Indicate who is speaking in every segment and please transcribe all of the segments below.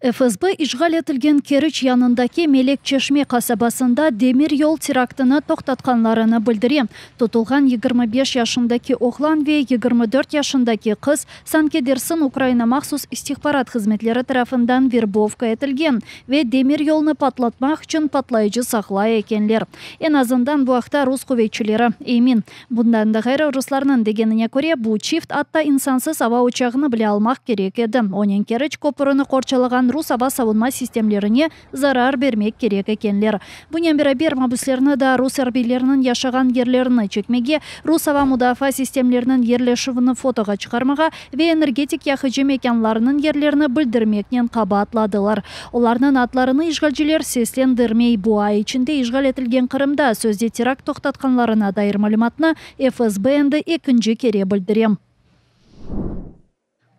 Speaker 1: FSB işğal etilgen Keriç yanındaki Melek Çeşme qasabasında demiryol teraktını toqtatqanlarını bildire. Tutulğan 25 yaşındaki oğlan ve 24 yaşındaki qız sanki dersin Ukraina mahsus istihbarat hızmetleri tarafından verbovka etilgen ve demiryolnı patlatmaq içün patlayıcı saqlay ekenler. Eñ azından bu aqta rus quvetçileri emin. Bundan da ğayrı, ruslarnıñ degenine köre, bu çift atta insansız ava uçağını bile almaq kerek edi, onen Keriç köpürini qorçalağan rus ava savunma sistemlerine zarar bermek kerek ekenler. Bunen beraber, mabüslerni daa rus arbiyleriniñ yaşağan yerlerini çekmege, rus ava mudafaa sistemleriniñ yerleşüvini fotoğa çıqarmağa ve energetik yaqıcı mekânlarınıñ yerlerini bildirmeknen qabaatladılar. Olarnıñ adlarını işğalciler seslendirmey. Bu ay içinde işğal etilgen Qırımda sözde terakt toqtatqanlarına dair malümatnı FSB endi ekinci kere bildire.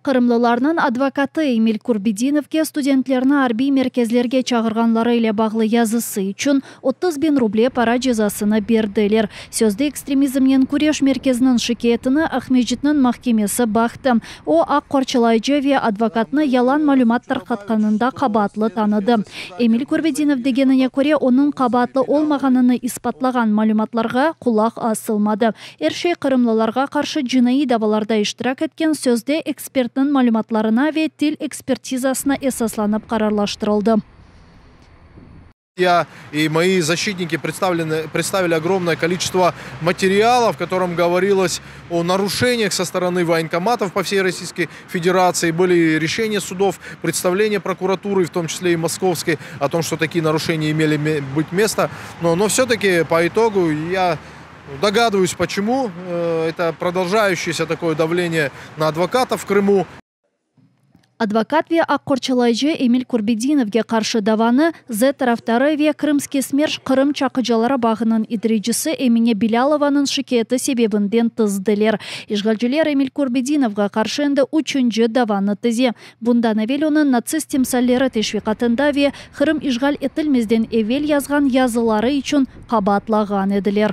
Speaker 1: Qırımlılarnıñ advokatı Emil Kurbedinovge studentlerni arbiy merkezlerge çağırğanları ile bağlı yazısı içün 30 biñ ruble para cezasını berdiler. Sözde ekstremizmnen küreş merkeziniñ şikâyetini Aqmescitniñ mahkemesi baqtı. O, aq qorçalayıcı ve advokatnı yalan malümat tarqatqanında qabaatlı tanıdı. Emil Kurbedinov degenine köre, onıñ qabaatlı olmağanını isbatlağan malümatlarğa qulaq asılmadı. Er şey qırımlılarğa qarşı cinaiy davalarda iştirak etken sözde ekspertniñ malümatlarına ve til ekspertizasına esaslanıp qararlaştırıldı.
Speaker 2: Я и мои защитники представлены, представили огромное количество материалов, в котором говорилось о нарушениях со стороны военкоматов по всей Российской Федерации. Были решения судов, представления прокуратуры, в том числе и московской, о том, что такие нарушения имели быть место. Но все-таки по итогу я догадываюсь, почему это продолжающееся такое давление на адвокатов в Крыму.
Speaker 1: Advokat ve aq qorçalayıcı Emil Kurbedinovge qarşı davanı Z tarafdarı ve Krımskiy smerş Qırım çaqıcıları bağınıñ idarecisi Emine Bilâlovanıñ şikâyeti sebebinden tizdiler. İşğalciler Emil Kurbedinovğa qarşı endi üçünci davanı tize. Bundan evel onı natsist timsalleri teşviqatında ve Qırım işğal etilmezden evel yazğan yazıları içün qabaatlağan ediler.